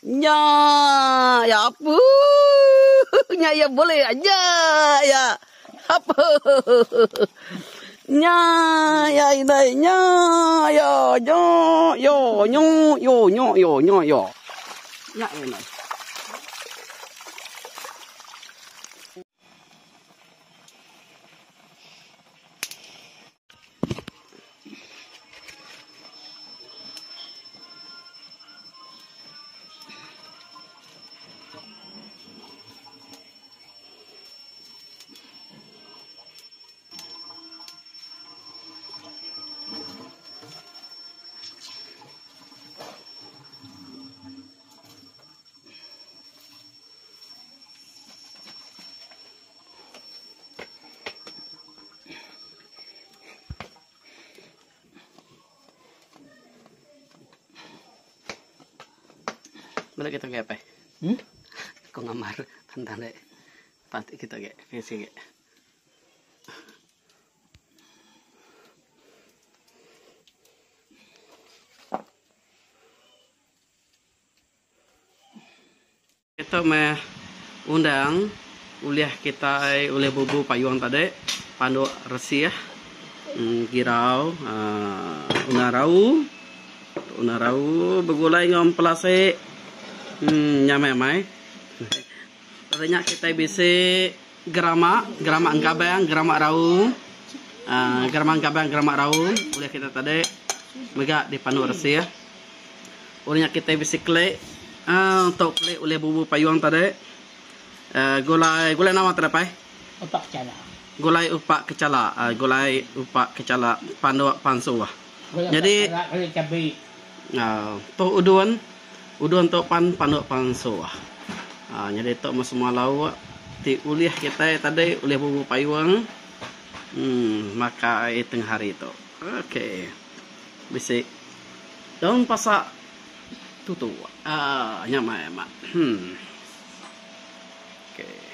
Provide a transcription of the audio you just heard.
Nya ya apu. Nya ya boleh aja ya. Apu. Nya ya indai nya ya nyo yo nyo yo nyo yo nyo yo. Nya ya indai. Bala kita agi apai. Hmm? Aku ngambar tanda dek. Pantik kita agi. Ngisi agi. Itu meh undang ulih kitai ulih bubu payung tadi panduk resih girau uhh undang rau undang rau begulai enggau empelasi uhh nyamai amai. Ari nya kitai bisi gerama gerama engkabang gerama rau uhh gerama engkabang gerama rau ulih kitai tadi mega dipanduk resih. Udah nya kitai bisi keli uhh tu keli ulih bubu payung tadi uhh gulai gulai nama tadi pai? Upak kecala. Gulai upak kecala uhh gulai upak kecala panduk pansuh. Gulai Jadi upak kecala gulai cabi. Uhh tu udun udun tu pan panduk pansuh. Uhh nyadi tu meh semua lauk ti ulih kitai tadi ulih bubu payung uhh makai tengah hari tu. Okey bisi. Daun pasak tutu aaa nya meh amat. Okey.